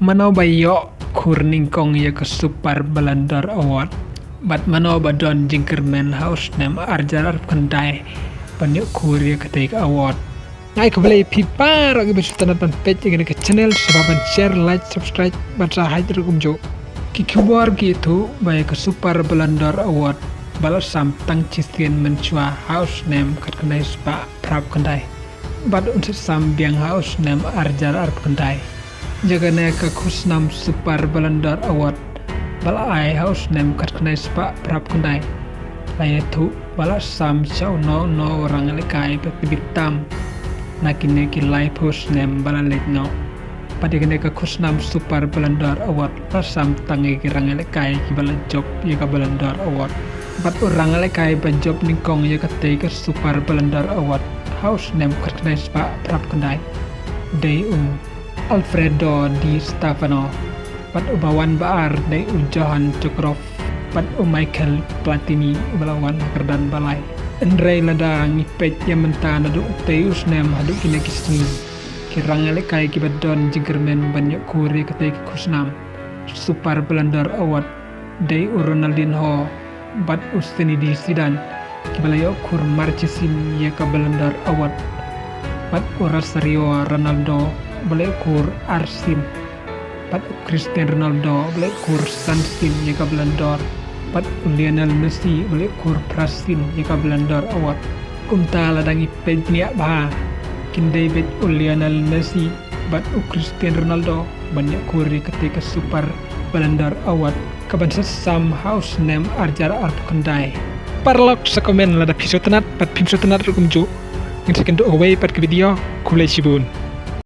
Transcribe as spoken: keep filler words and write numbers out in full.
Mano ba ïoh khur nyngkong ïa ka Super Ballon d'Or Award? Bad mano ba don jingkyrmen ha u snem arjar arphew khyndai ban ïoh khur ïa katei ka award? Nga ai khublei ïa phi baroh kiba sngewtynnat ban peit ïa kane ka channel, sngewbha ban share, like, subscribe bad sa hait ruh kumjuh. Ki khubor ki ïathuh ba ïa ka Super Ballon d'Or Award ba la sam tang shisien mynshuwa ha u snem khatkhyndai spah phraphew khyndai. Bad un sa sam biang ha u snem arjar arphew khyndai. Ïa kane ka khusnam Super Ballon d'Or Award ba la ai ha u snem khatkhyndai spah phraphew khyndai la ïathuh ba la sam sha uno uno u rangïalehkai ba tbit tam na kine ki laiphew snem ba la leit noh. Bad ïa kane ka khusnam Super Ballon d'Or Award la sam tang ïa ki rangïalehkai kiba la jop ïa ka Ballon d'Or Award. Bad u rangïalehkai ba jop nyngkong ïa katei ka Super Ballon d'Or Award ha u snem khatkhyndai spah phraphew khyndai dei u Alfredo Di Stefano. Bad uba wan ba ar dei u Johan Cucurov bad u Michel Platini uba la wan ha kyrdan ba lai. Hynrei lada ngi peit ïa mynta naduh utei u snem haduh kine ki sngi, ki rangïalehkai kiba don jingkyrmen ban ïoh khur ïa katei ka khusnam Super Ballon d'Or Award dei u Ronaldinho bad u Zinedine Zidane, kiba la ïoh khur mar shisien ïa ka Ballon d'Or Award. Bad u Rosario Ronaldo ba la ïoh khur ar sien. Bad u Cristiano Ronaldo ba la ïoh khur san sien ïa ka Ballon d'Or. Bad u Lionel Messi ba la ïoh khur phra sien ïa ka Ballon d'Or Award. Kumta lada ngi peit bniah bha, kin dei beit u Lionel Messi bad u Cristiano Ronaldo ban ïoh khur ïa katei ka Super Ballon d'Or Award kaban sa sam ha u snem arjar arphew khyndai. Paralok sa comment lada phi sngewtynnat bad phim sngewtynnat ruh kumjuh. Ngin sa ïakynduh ha kawei pat ka video. Khublei shibun.